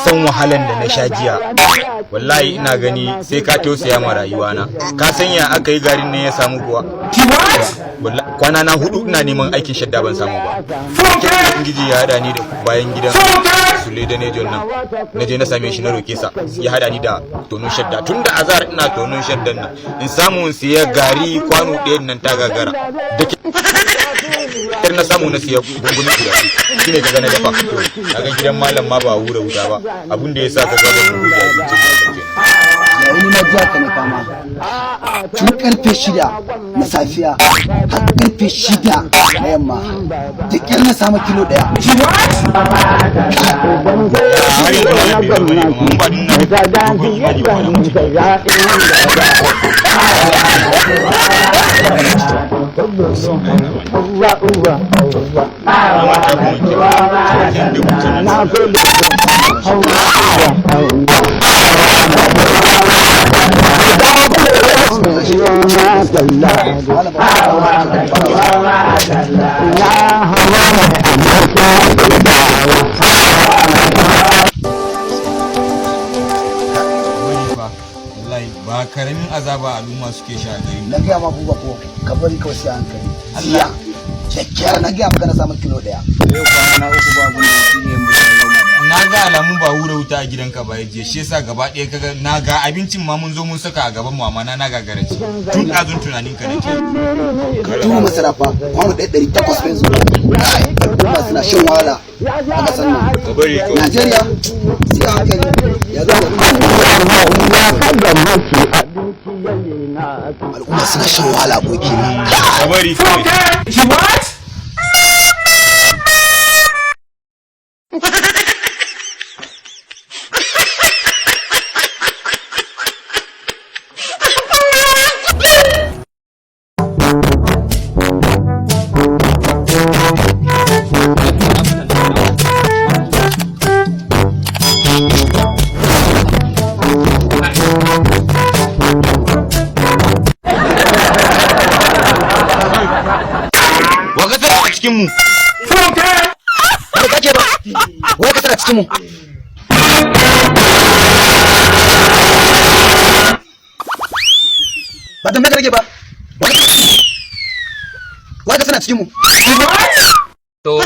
San wahalan da na sha jiya, wallahi ina gani sai ka tausaya ma rayuwana. Ka san ya aka yi garin ne ya samu kuwa? Wallahi kwana na 4 ina neman aikin shadda ban samu ba. Ubangiji ya hada ni da bayan gidan Sule da Nejon nan, na je na same shi, na roke sa ya hada ni da tonon shadda. Tun da azar ina tonon shaddan nan in samu in siya gari kwano ɗayan nan, ta gagara. Da kyar na samu na siya gungumin guda biyu, shine kaga na dafa. Kaga gidan malam ma ba hura wuta ba. Abun da yasa kaga ba mu hura abincin ba kenan. Yayin na jiya ka na fama tun karfe 6 na safiya har karfe 6 na yamma, da kyar na samu kilo 1. Har yanzu malam bai zo bane ba. Mun ba dinna dogon imani ba malam wuce. Na manta kuma kira cikakken da mutanen. Wallahi ba karamin azaba al'umma suke sha a garin. Na gaya ma buba, ko ka bari kawai, sai hankali. Jiya da kyar na gaya maka na samu kilo 1. Yau kwana na 3 ba abin da shi ne mu da. Na ga alamun ba hura wuta a gidanka ba jiya, shi yasa gaba ɗaya kaga na ga abincin ma mun zo mun saka a gaban mu, amma na gagara ci. Tun ɗazun tunanin ka nake. Tuwo masara fa kwano 1 800 fa yanzu. Kai, al'umma suna shan wahala a ƙasar nan. Ka bari kawai. Najeriya sai a hankali, ya zo al'umma suna shan wahala, abokina. Ka bari kawai. Wa ka tsaya a cikin mu? Ba kake ba, wai ka tana cikin mu. Ba tambayar ka nake ba. Wai ka tana cikin mu? To.